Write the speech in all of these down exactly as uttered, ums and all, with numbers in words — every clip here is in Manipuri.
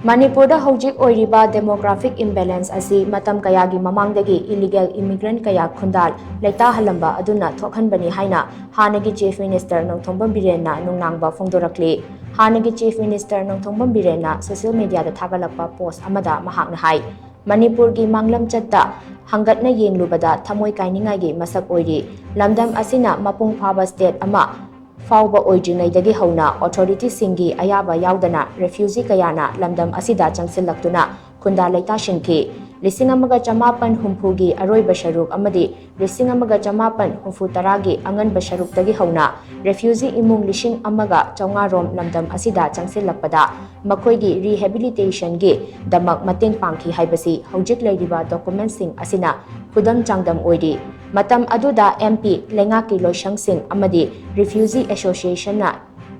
ꯃꯅꯤꯄꯨꯔꯗ ꯍꯧꯖꯤꯛ ꯑꯣꯏꯔꯤꯕ demographic imbalance ꯑꯁꯤ ꯃꯇꯝ ꯀꯌꯥꯒꯤ ꯃꯃꯥꯡꯗꯒꯤ illegal immigrant ꯀꯌꯥ ꯈꯨꯟꯗꯥ ꯂꯩꯇꯥꯍꯜꯂꯝꯕ ꯑꯗꯨꯅ ꯊꯣꯛꯍꯟꯕꯅꯤ ꯍꯥꯏꯅ ꯍꯥꯟꯅꯒꯤ Chief Minister ꯅꯣꯡꯊꯣꯝꯕꯝ ꯕꯤꯔꯦꯟꯅ ꯅꯨꯡꯅꯥꯡꯕ ꯐꯣꯡꯗꯣꯔꯛꯂꯤ꯫ ꯍꯥꯟꯅꯒꯤ Chief Minister Nongthombam ꯕꯤꯔꯦꯟꯅ social media ꯗ ꯊꯥꯒꯠꯂꯛꯄ post ꯑꯃꯗ ꯃꯍꯥꯛꯅ ꯍꯥꯏ, ꯃꯅꯤꯄꯨꯔꯒꯤ ꯃꯥꯡꯂꯝꯆꯠꯇ ꯍꯪꯒꯠꯅ ꯌꯦꯡꯂꯨꯕꯗ ꯊꯃꯣꯏ ꯀꯥꯏꯅꯤꯡꯉꯥꯏꯒꯤ ꯃꯁꯛ ꯑꯣꯏꯔꯤ꯫ ꯂꯝꯗꯝ ꯑꯁꯤꯅ ꯃꯄꯨꯡ ꯐꯥꯕ state ꯑꯃ ꯐꯥꯎꯕ ꯑꯣꯏꯗ꯭ꯔꯤꯉꯩꯗꯒꯤ ꯍꯧꯅ authority ꯁꯤꯡꯒꯤ ꯑꯌꯥꯕ ꯌꯥꯎꯗꯅ refugee ꯀꯌꯥꯅ ꯂꯝꯗꯝ ꯑꯁꯤꯗ ꯆꯪꯁꯤꯜꯂꯛꯇꯨꯅ ꯈꯨꯟꯗꯥ ꯂꯩꯇꯥꯁꯤꯟꯈꯤ꯫ ꯂꯤꯁꯤꯡ ꯑꯃꯒ ꯆꯃꯥꯄꯟ ꯍꯨꯝꯐꯨꯒꯤ ꯑꯔꯣꯏꯕ ꯁꯔꯨꯛ ꯑꯃꯗꯤ ꯂꯤꯁꯤꯡ ꯑꯃꯒ ꯆꯃꯥꯄꯟ ꯍꯨꯝꯐꯨ ꯇꯔꯥꯒꯤ ꯑꯉꯟꯕ ꯁꯔꯨꯛꯇꯒꯤ ꯍꯧꯅ refugee ꯏꯃꯨꯡ ꯂꯤꯁꯤꯡ ꯑꯃꯒ ꯆꯥꯝꯃꯉꯥ ꯔꯣꯝ ꯂꯝꯗꯝ ꯑꯁꯤꯗ ꯆꯪꯁꯤꯜꯂꯛꯄꯗ ꯃꯈꯣꯏꯒꯤ rehabilitation ꯒꯤ ꯗꯃꯛ ꯃꯇꯦꯡ ꯄꯥꯡꯈꯤ ꯍꯥꯏꯕꯁꯤ ꯍꯧꯖꯤꯛ ꯂꯩꯔꯤꯕ document ꯁꯤꯡ ꯑꯁꯤꯅ ꯈꯨꯗꯝ ꯆꯥꯡꯗꯝ ꯑꯣꯏꯔꯤ꯫ ꯃꯇꯝ ꯑꯗꯨꯗ M P, ꯂꯩꯉꯥꯛꯀꯤ ꯂꯣꯏꯁꯪꯁꯤꯡ ꯑꯃꯗꯤ refugee association ꯅ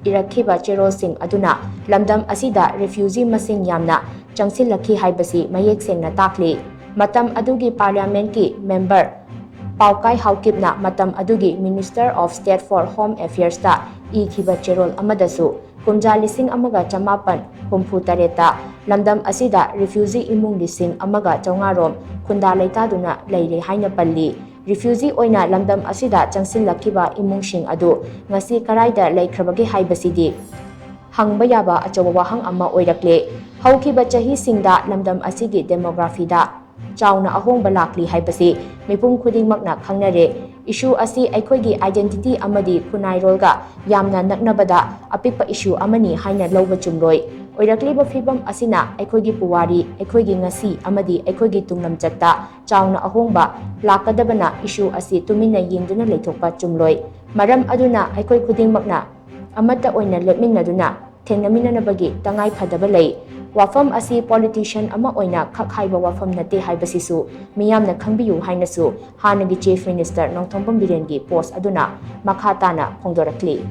ꯏꯔꯛꯈꯤꯕ ꯆꯦꯔꯣꯜꯁꯤꯡ ꯑꯗꯨꯅ ꯂꯝꯗꯝ ꯑꯁꯤꯗ refugee ꯃꯁꯤꯡ ꯌꯥꯝꯅ ꯆꯪꯁꯤꯜꯂꯛꯈꯤ ꯍꯥꯏꯕꯁꯤ ꯃꯌꯦꯛ ꯁꯦꯡꯅ ꯇꯥꯛꯂꯤ꯫ ꯃꯇꯝ ꯑꯗꯨꯒꯤ parliament ꯀꯤ member ꯄꯥꯎꯀꯥꯏ ꯍꯥꯎꯀꯤꯞꯅ ꯃꯇꯝ ꯑꯗꯨꯒꯤ Minister of State for Home Affairs ꯇ ꯏꯈꯤꯕ ꯆꯦꯔꯣꯜ ꯑꯃꯗꯁꯨ ꯀꯨꯝꯖꯥ ꯂꯤꯁꯤꯡ ꯑꯃꯒ ꯆꯃꯥꯄꯟ ꯍꯨꯝꯐꯨ ꯇꯔꯦꯠꯇ ꯂꯝꯗꯝ ꯑꯁꯤꯗ refugee ꯏꯃꯨꯡ ꯂꯤꯁꯤꯡ ꯑꯃꯒ ꯆꯥꯝꯃꯉꯥ ꯔꯣꯝ ꯈꯨꯟꯗꯥ ꯂꯩꯇꯥꯗꯨꯅ ꯂꯩꯔꯦ ꯍꯥꯏꯅ ꯄꯜꯂꯤ꯫ Refugee ꯑꯣꯏꯅ ꯂꯝꯗꯝ ꯑꯁꯤꯗ ꯆꯪꯁꯤꯜꯂꯛꯈꯤꯕ ꯏꯃꯨꯡꯁꯤꯡ ꯑꯗꯨ ꯉꯁꯤ ꯀꯔꯥꯏꯗ ꯂꯩꯈ꯭ꯔꯕꯒꯦ ꯍꯥꯏꯕꯁꯤꯗꯤ ꯍꯪꯕ ꯌꯥꯕ ꯑꯆꯧꯕ ꯋꯥꯍꯪ ꯑꯃ ꯑꯣꯏꯔꯛꯂꯦ꯫ ꯍꯧꯈꯤꯕ ꯆꯍꯤꯁꯤꯡꯗ ꯂꯝꯗꯝ ꯑꯁꯤꯒꯤ demography ꯗ ꯆꯥꯎꯅ ꯑꯍꯣꯡꯕ ꯂꯥꯛꯂꯤ ꯍꯥꯏꯕꯁꯤ ꯃꯤꯄꯨꯝ ꯈꯨꯗꯤꯡꯃꯛꯅ ꯈꯪꯅꯔꯦ꯫ Issue ꯑꯁꯤ ꯑꯩꯈꯣꯏꯒꯤ identity ꯑꯃꯗꯤ ꯈꯨꯟꯅꯥꯏꯔꯣꯜꯒ ꯌꯥꯝꯅ ꯅꯛꯅꯕꯗ ꯑꯄꯤꯛꯄ issue ꯑꯃꯅꯤ ꯍꯥꯏꯅ ꯂꯧꯕ ꯆꯨꯝꯂꯣꯏ꯫ ꯑꯣꯏꯔꯛꯂꯤꯕ ꯐꯤꯚꯝ ꯑꯁꯤꯅ ꯑꯩꯈꯣꯏꯒꯤ ꯄꯨꯋꯥꯔꯤ, ꯑꯩꯈꯣꯏꯒꯤ ꯉꯁꯤ ꯑꯃꯗꯤ ꯑꯩꯈꯣꯏꯒꯤ ꯇꯨꯡꯂꯝꯆꯠꯇ ꯆꯥꯎꯅ ꯑꯍꯣꯡꯕ ꯂꯥꯛꯀꯗꯕꯅ issue ꯑꯁꯤ ꯇꯨꯃꯤꯟꯅ ꯌꯦꯡꯗꯨꯅ ꯂꯩꯊꯣꯛꯄ ꯆꯨꯝꯂꯣꯏ꯫ ꯃꯔꯝ ꯑꯗꯨꯅ ꯑꯩꯈꯣꯏ ꯈꯨꯗꯤꯡꯃꯛꯅ ꯑꯃꯠꯇ ꯑꯣꯏꯅ ꯂꯦꯞꯃꯤꯟꯅꯗꯨꯅ ꯊꯦꯡꯅꯃꯤꯟꯅꯅꯕꯒꯤ ꯇꯉꯥꯏ ꯐꯗꯕ ꯂꯩ꯫ ꯋꯥꯐꯝ ꯑꯁꯤ politician ꯑꯃ ꯑꯣꯏꯅ ꯈꯛ ꯍꯥꯏꯕ ꯋꯥꯐꯝ ꯅꯠꯇꯦ ꯍꯥꯏꯕꯁꯤꯁꯨ ꯃꯤꯌꯥꯝꯅ ꯈꯪꯕꯤꯌꯨ ꯍꯥꯏꯅꯁꯨ ꯍꯥꯟꯅꯒꯤ Chief Minister ꯅꯣꯡꯊꯣꯝꯕꯝ ꯕꯤꯔꯦꯟꯒꯤ post ꯑꯗꯨꯅ ꯃꯈꯥ ꯇꯥꯅ ꯐꯣꯡꯗꯣꯔꯛꯂꯤ꯫